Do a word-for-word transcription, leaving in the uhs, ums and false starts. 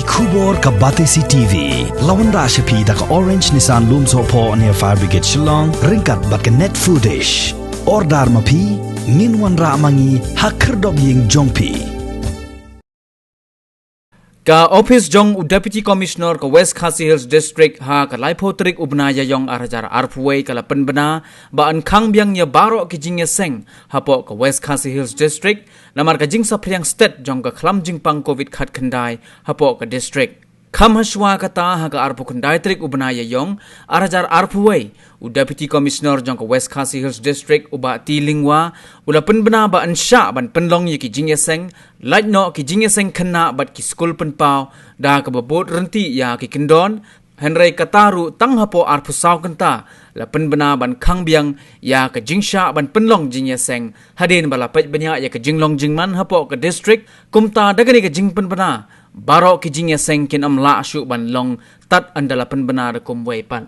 Khubor ka Batesi T V la wanrah sha phi da ka Orange Nissan Lumsohphoh near Fire Brigade Shillong ryngkat bad ka Net Foodish. Order ma phi, ngin wanrah ma ngi ha khyrdop ïing jong phi. Ka ophis jong u Deputy Commissioner ka West Khasi Hills District ha ka laiphew tarik u bnai Ïaïong ar hajar arphew wei ka la pynbna ba yn khang biang ïa baroh ki jingïaseng hapoh ka West Khasi Hills District namar ka jingsaphriang stet jong ka khlam jingpang covid khatkhyndai hapoh ka district. Kham hashwa kata, ha ka arphew khyndai tarik u bnai Ïaïong ar hajar arphew wei, u Deputy Commissioner jong ka West Khasi Hills District u Bah T Lyngwa u la pynbna ba yn shah ban pynlong ïa ki jingïaseng, lait noh ki jingïaseng khynnah bad ki skul pynpaw da kaba bud ryntih ïa ki kyndon. Hynrei kata ruh tang hapoh arphew saw kynta la pynbna ban khang biang ïa ka jingshah ban pynlong jingïaseng hadien ba la peit bniah ïa ka jinglong jingman hapoh ka district. Kumta da kane ka jingpynbna, baroh ki jingïaseng kin ym lah shuh ban long tad ynda la pynbna da kumwei pat.